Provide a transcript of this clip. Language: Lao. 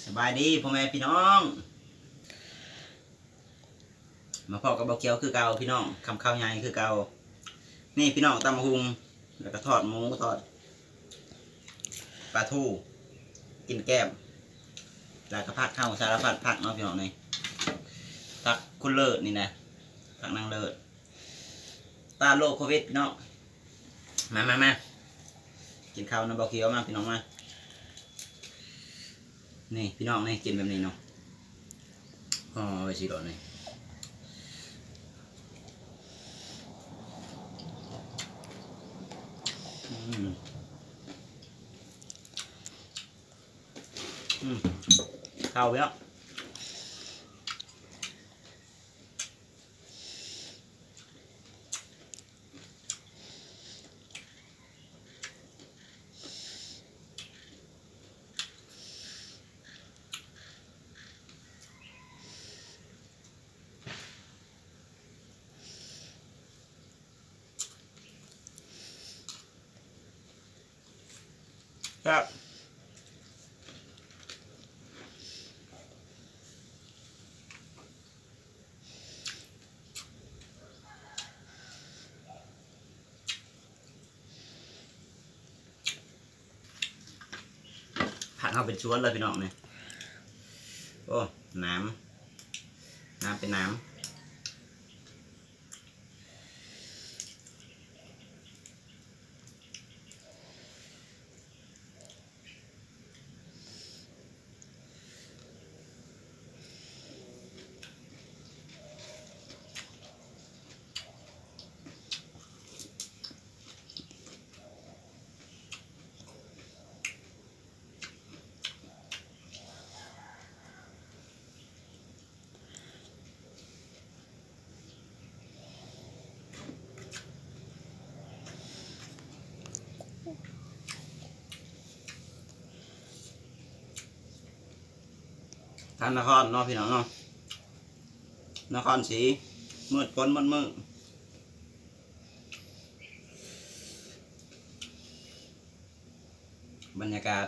ສະບາຍດີພໍ່ແມ່ພີ່ນ້ອງ ມາພໍ້ກັບບ່າວຂຽວຄືເກົ່າພີ່ນ້ອງ ຄຳເຂົ້າໃຫຍ່ຄືເກົ່າ. ນີ້ພີ່ນ້ອງ ຕຳບັກຫຸ່ງ ແລ້ວກໍທອດໝູ ທອດປາທູ ກິນແກ້ມ ແລ້ວກໍຜັກເຮົາສາລະພັດຜັກເນາະພີ່ນ້ອງ. ນີ້ຜັກຄຸນເລີດນີ້ນະ ຜັກນາງເລີດ ຕ້ານໂລກໂຄວິດພີ່ນ້ອງ. ມາ ມາ ມາ ກິນເຂົ້ານຳບ່າວຂຽວມາພີ່ນ້ອງມາ. ນີ້ພີ່ນ້ອງ ນີ້ກິນແບບນີ້ເນາະ ຫໍ່ໄວ້ຊິໂລດນີ້. ອືມ ອືມ ເຂົ້າແລ້ວ. ແຊບ. ຜັກເຮົາເປັນສວນເລີຍພີ່ນ້ອງນີ້. ໂອ້ ໜາມ ໜາມເປັນໜາມ. ທາງນະຄອນເນາະພີ່ນ້ອງເນາະ ນະຄອນສີ ມືດຝົນໝົດມື້. ບັນຍາກາດ